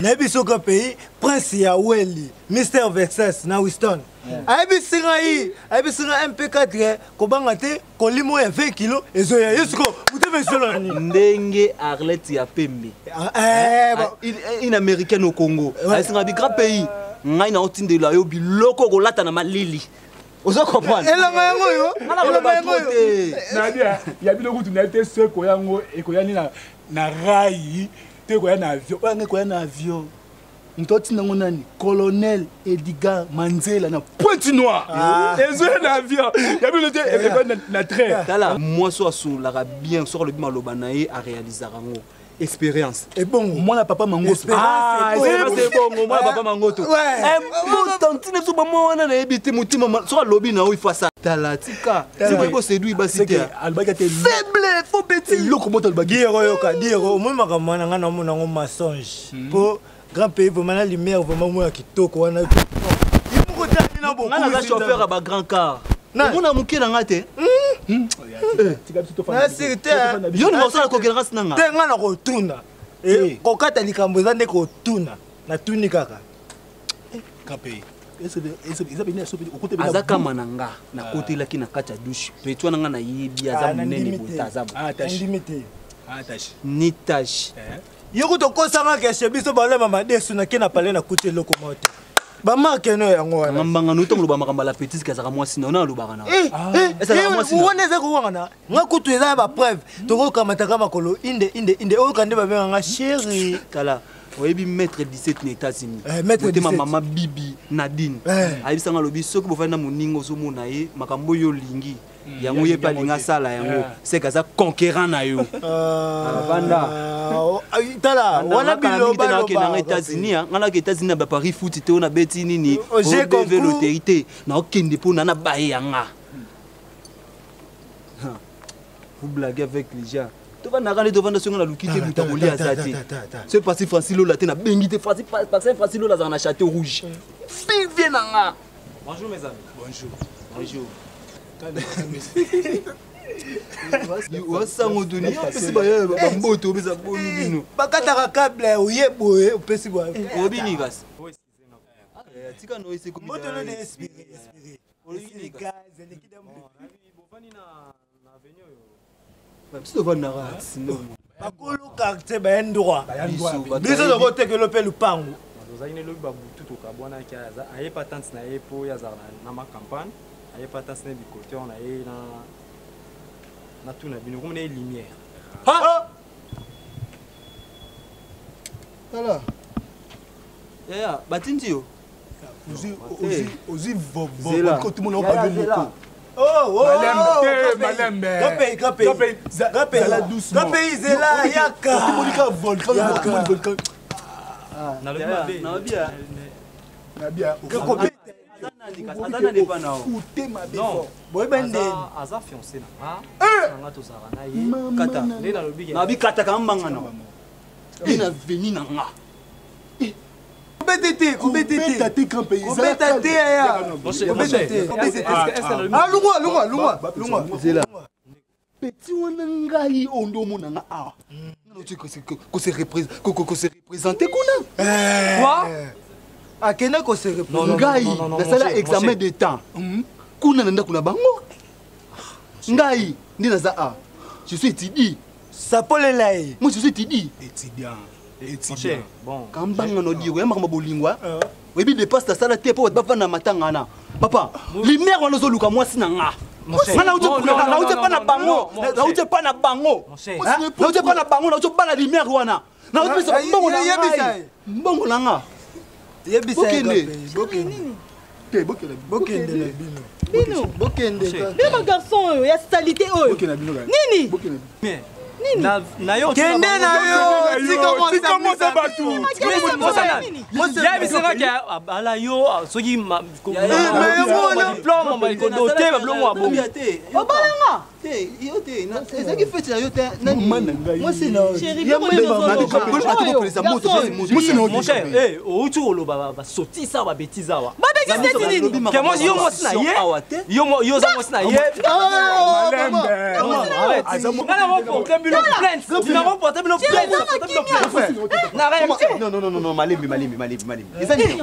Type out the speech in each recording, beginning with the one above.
Nayebi soki pays Prince ya Weli, Mr Vexes na Winston. Ayebisi ngai, ayebisi ngai MP4 kobanga te kolimo ya 20 kilo ezoya ye siko motema esolo na nini ndenge arlette ya pembe ah, eh, ah, une américaine au congo ayesinga bi grand pays ngai naotindela yo biloko okolata na malili ozo comprendre elanga yango oyo elanga yango oyo nadia ya bino kutu nayebi te so ekoya yango ekoya nini na rai te ekoya na avion oyo yango ekoya na avion moto atinda yango nani colonel edgar manzela na pointe noire ah. ezoya na avion ya bino te ekoya na train tala mwasi oyo asololaka bien soki alobi maloba na ye arealisaka yango expérience ebongo mwana papa mangoto ah, ebongo mwana papa mangoto tantine biso bamwa wana nayebi te motema soki alobi na yo ifo asala tala tika sikoyi boseduit basi te alobaki ate faible faux petit eloko moto alobaki diero yoka diero omoni makambo wana ngai naomona yango mensonge mpo grand pays vraiment na lumière vraiment mwa ya kitoko wana ye moko te nga naza chauffeur ya bagrand car omona moke na nga te hmm? Eh. nasiri te yo ninga osala kokelanga na nga te nga na kotuna eh, kokata likambo eza nde kotuna natuni kaka aza kama na nga nakotelaki na kati ya douche petit wana nga nayebi aza ah, monene boye te aza ni tache eh. yo kutu okosanga keshe biso balema madesu nake na pale nakuti eloko moko te bamarke no yango wana mbanga no ntango loba makambo ya la petite kazaka mwasi na yo alobaka na eh, eh, wana eza kowangana nga kutu eza ya bapreuve tokokamataka makolo inde inde inde oyoka nde babenganga chéri tala oyebi maître 17 na états-unis eh, motema mama bibi nadine ayebisanga alobi soki bofandi na moninga ozomona ye makambo oyo olingi hmm, yango ye mpe alingi asala yango eh. seke aza conquérant na yo ah, vanda oh, tala wana bilobakendanga états-unis nga naka états-unis na baparis futi te oyo nabeti nini obv oh, loterie te naokende mpo na nabaye yanga vous blaguez avec les gens tovandaka nde tovanda songo naluki te moto akolia aza te soki pasi francis lola te nabengi te francis lola azalaka na château rouge bivie na nga Bonjour mes amis. Bonjour. Bonjour. wasango doni opesi bamboto opesa boni bino bakataka cable oye boye opesi obini kasi tika no ese mboto no de esprit esprit gaz eleki bofandi na avenue oyo biso tovandaka bakolo quartier baye droit biso tokotekelo mpe lupangu tozalaki ne lobi babutu tokabwanaki aye pa tante na ye mpo ye azalaka na ma campagne aye pa tante na ye bikoteur na ye na tuna bino komona ye lumière tala yaya batindi yo ozwi vokotumona opave moko zela yaka volcan boyeba ndeni aza fiancé na nga nga tozalaka na ye kata nde nalobi nabi kataka mbanga na ye na veni na nga kobeta te kobeta te kobeta te yaya kobeta te kobeta te ah lungwa lungwa lungwa lungwa zela petit wana ngai oyo nde omona nga awa nauti kose représente kuna eh. akende kose ngai nasala examen de temps hmm. kuna na ndako na bango ngai nde naza a je suis étudie sapolela ye moi je suis étudie étudiant étudiant kambanga no diro ya makambo bolingo eh. oyebi depasse nasala te mpo bato bafanda na matanga wana papa lumière wana ozoluka mwasi na nga nga nauti epa na bango nauti epa na bango nauti epa na bango nauti obala lumière wana nauti pesa mbongo na ngai mbongo na nga bokende te bokende bokende na bino bino bokende bino bagarçon oyo ya salite oyo nini kende na yo tika mwasa bato yebisaka ke abala yo soki diplome bakodote babiloko ya bongo obalanga. Te, yo te, ezalaki feti na yo te. Mwasi na Mon cher, eh, outi koloba basotisa babétise awa. Yo mwasi na ye, yo oza mwasi na ye. Nga bino plainte. Na réaction. Non, non, non, non, malembe, malembe, malembe, malembe. Eza nini?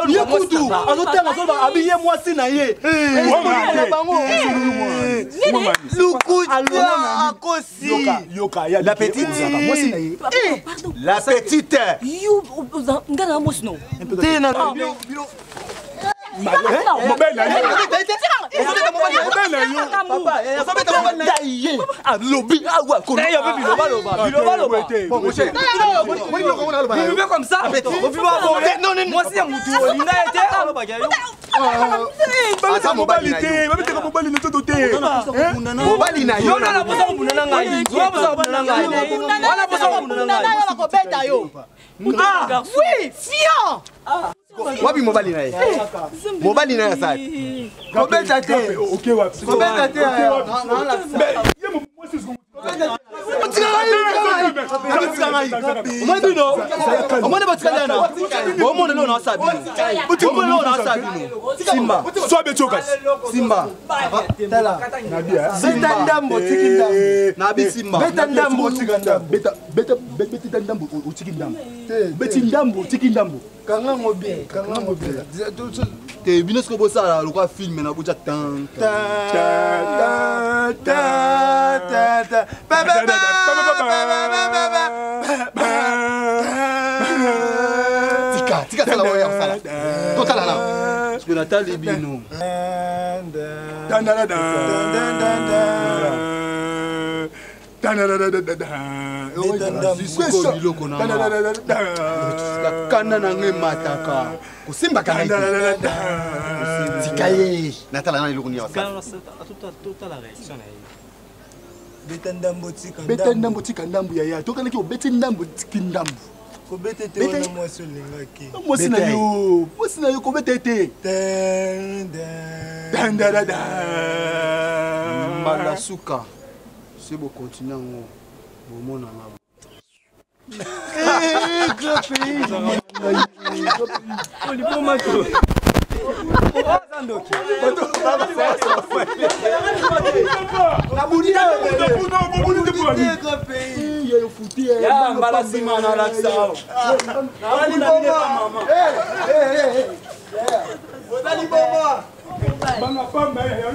Ye kutu azotanga azoba abiye mwasi na ye. Bango lukuta akosi. La petite. La petite. Yo nga na mwasi no. Te na mobali na yo. Alobi awa. Bilobaloba. Vous comme ça. Mwasi ya mutu olinga ye te alobaka yo. Aza mobali te, babetaka mobali na nzoto te. Mobali na yo. Yo na posa kobunda na ngai. Yo posa kobunda na ngai. Wana posa kobunda na ngai. Bakobeta yo. Ah oui, fiant. Wapi mobali na ye? Mobali na ye asali. Kobeta te. Oke wapi? Kobeta te. Omoni bino, omoni batikali yana, bomona lelo naosala bino, bomona lelo naosala bino. Simba. Sois beti okasi. Simba. Tala. Beta ndambo tiki ndambo. Nabi simba. Beta ndambo tika ndambo. Beta beta beta ndambo otiki ndambo. Beti ndambo otiki ndambo. Kangango bien, kangango bien. Te bino sikoyo bosala lokwa film na botya tan Ta ta ta ta ta. Ba ba ba ba ba ba ba ba. Tika, tika sala oyo ya kosala. Totala na. Sikoyo natali bino. Sikoyo biloko na kanda na ngai emataka kosimbaka ngai te. Tika ye. Natala na eloko nini ya kosala. Totala réaction na ye. Beta ndambo tika Beta ndambo tika ndambo yaya. Tokanaki obeti ndambo tiki ndambo. Kobeta te wana mwasi olingaki. Mwasi na yo, mwasi na yo kobeta te. Mbala suka soki bokontinue yango bomonanga. Grand pays. Oliboma to. Oza ndoki. Grand pays. Ya mbala nsima nalakisa awa. Ozali boma. Banga pamba ya.